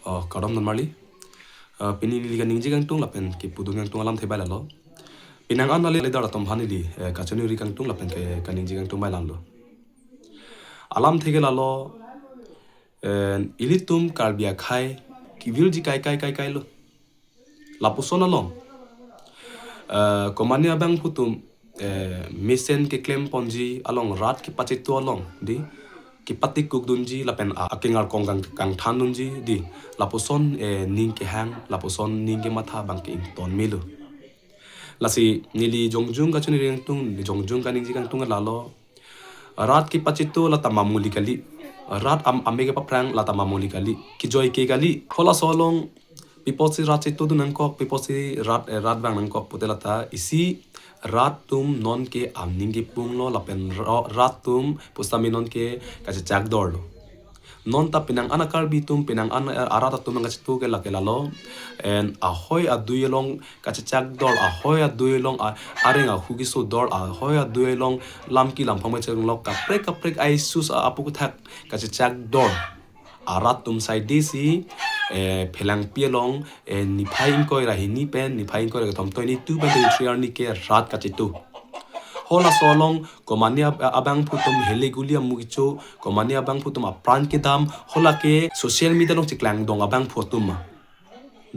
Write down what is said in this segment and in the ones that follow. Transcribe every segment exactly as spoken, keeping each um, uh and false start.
Oh, kardom non marli. Eh, pini neli kaningje kangtung lapen kepudun kangtung alamthe bai lalo. Penang an a-leader atum aphan neli, eh, kachiningri kangtung lapen ke kaningje kangtung bai lalo. Alamthe ke lalo, eh, ilitum Karbi akhei kevirji kai kai kai kai lo. Lapuson along, eh, komane abangphu atum, eh, mesen keklem ponji along, rat kepachito along, dei, kepatikuk dunji lapen a-, akengar kong kang, kangthan dunji, dei, lapuson, eh, ning kehang, lapuson ning kematha abang ke ington melo. Lasi neli jongjung kachiningri kangtung, neli jongjung kaningje kangtung lalo. Rat kepachito lata mamuli kali. Rat am-, ame kepaphrang lata mamuli kali. Kejoi ke kali. Halaso along pi apotsi rat chitodun nangkok, pi apotsi rat, eh, rat vang nangkok pute lata isi rat atum non ke aning kepung lo lapen ro-, rat atum pusitame non ke kachechak dor lo. Non ta penang an a-Karbi atum, penang an, eh, arat atum nangkachito ke lake lalo. And ahoi adui along kachechak dor, ahoi adui along a-, areng ahu keso dor, ahoi adui along lam ki lam phang mecheng lok kaprek kaprek a-issues a-, aputhak kachechak dor arat atum saidesi, eh, Phelangpi along, eh, niphai ingkoi ra hini pen, niphai ingkoi ra kethom, twenty-two pen twenty-three arni ke rat kachito. Halaso along komane ab-, abangphu atum heli guli amu kecho, komane abangphu atum apran kedam, hala ke social media along chiklang dong abangphu atum ma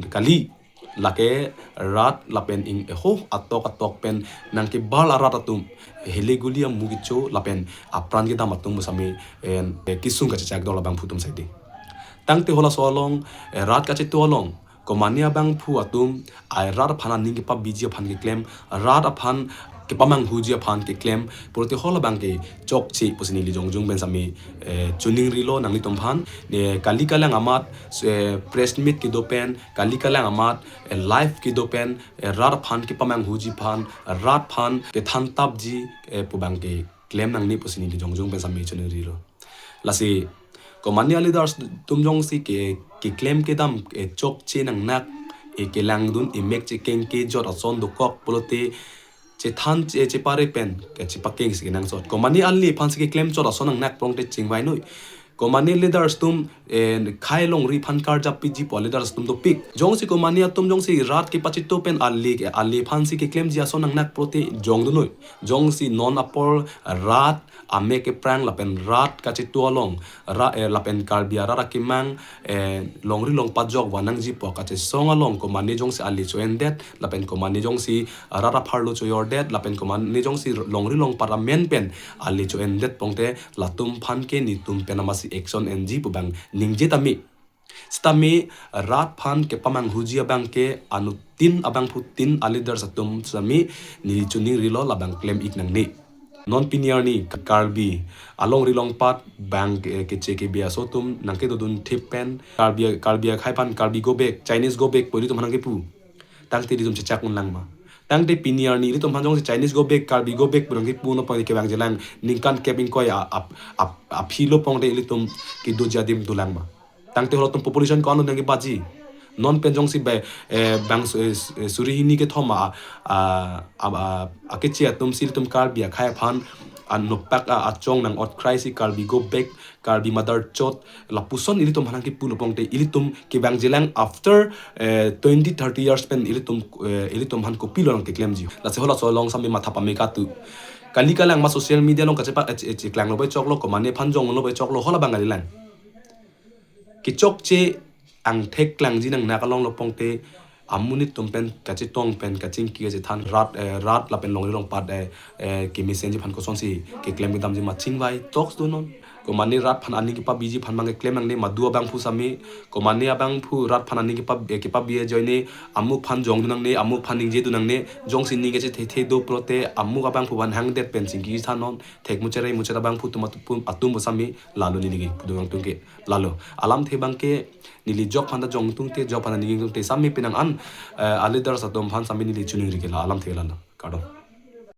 kali. Lake rat lapen ing eho atok atok pen nangkebar arat atum heli guli amu kecho lapen apran kedam atum pusitame, eh, eh, kesung kachechak dor abangphu atum saide. Tangte halaso along, eh, rat kachito along komane abangphu atum, ai rat aphan aning kepabiji aphan keklem, rat aphan kepamanghuji aphan keklem, pulote hala abang ke chokche pusi neli jongjung pen sitame, eh, chiningrilo nanglitum aphan. Eh, kali kalang amat, eh, press meet kedo pen, kali kalang amat, eh, live kedo pen, eh, rat aphan kepamanghuji aphan, rat aphan kethan tapji, eh, pu abang keklem nangne pusi neli jongjung pen sitame chiningrilo. Lasi komane a-leaders atum jongsi ke, keklem kedam, eh, chokche nangnak, eh, kelangdun emek chekeng kejot ason dokok pulote chethan che, chepare pen, ke chepakeng si kenangsot. Komane ale aphansi keklem chot ason nangnak pulote chingvai noi. Komane leaders atum, eh, khei longri aphan karjap piji pu leaders atum dopik. Jongsi komane atum jongsi rat kepachito pen ale ke, ale aphansi keklemji ason nangnak pulote jongdun noi. Jongsi non apor rat ame kephrang lapen rat kachito along, ra, eh, lapen Karbi arat akemang, eh, longri longpat jok vanangji pu kachesong along komane jongsi ale cho-endet, lapen komane jongsi rat apharlo choyordet, lapen komane jongsi longri longpat amen pen ale cho-endet pulote latum aphan ke netum pen amatsi action enji pu abang ningje tame. Sitame rat aphan kepamanghuji abang ke anuttin abangphutin a-leaders atum sitame neli chiningrilo labang klem ik nangne. Non pini arni Karbi alongri longpat bang ke, keche kebi aso atum nangkedodun thip pen Karbi, Karbi akhei aphan Karbi go back, Chinese go back pu ilitum aphan nangkepu. Tangte ilitum chechak unlang ma? Tangte pini arni ilitum aphan jongsi Chinese go back, Karbi go back pu nangkepu non pulote kevangjilang ningkan kep ingkoi a, a, a, aphi lo pulote ilitum kedoji adim dolang ma? Tangte halatum population ko-an lo nangkebaji? Non pen jongsi be, eh, bang su-, eh, su-, eh, suri hini kethom a, a, a, a, akeche atumsi ilitum Karbi akhei aphan anopak a, achong nang-ot kraisi Karbi go back, Karbi mother chot, lapuson ilitum aphan nangkepu lo pulote ilitum kevangjilang after, eh, twenty, thirty years pen ilitum, eh, ilitum aphan kopilo nangkeklemji? Lasi halaso along sitame matha pame katu. Kali kalang ma social media along kachepa, eh, eh, chiklang lo bai choklo, komane aphan jong lo bai choklo, hala abang kalilang. Kechokche angthek klangji nangnak along lo pulote amonit atum pen kachetong pen kachingki kachethan rat, eh, rat lapen longri longpat, eh, eh, kemesenji aphan kosonsi keklem kedamji ma chingvai toks do non. Komane rat aphan aning kepabiji aphan abang keklem nangne, madu abangphu sitame, komane abangphu rat aphan aning kepa, eh, kepabi ajoine, amu aphan jongdun nangne, amu aphan ningjedun nangne, jongsi ning kachethe the do pulote amu abangphu aphan hangdet pen chingki than non, thek muchera muchera abangphu atum atum atum sitame, lalo neli kepudun kangtung ke. Lalo, alamthe abang ke neli jok aphan ta jongtungte, jok aphan ta ningtungte, sitame penang an, eh, a-leaders atum aphan sitame neli chiningri ke la alamthe lalo. Kardom.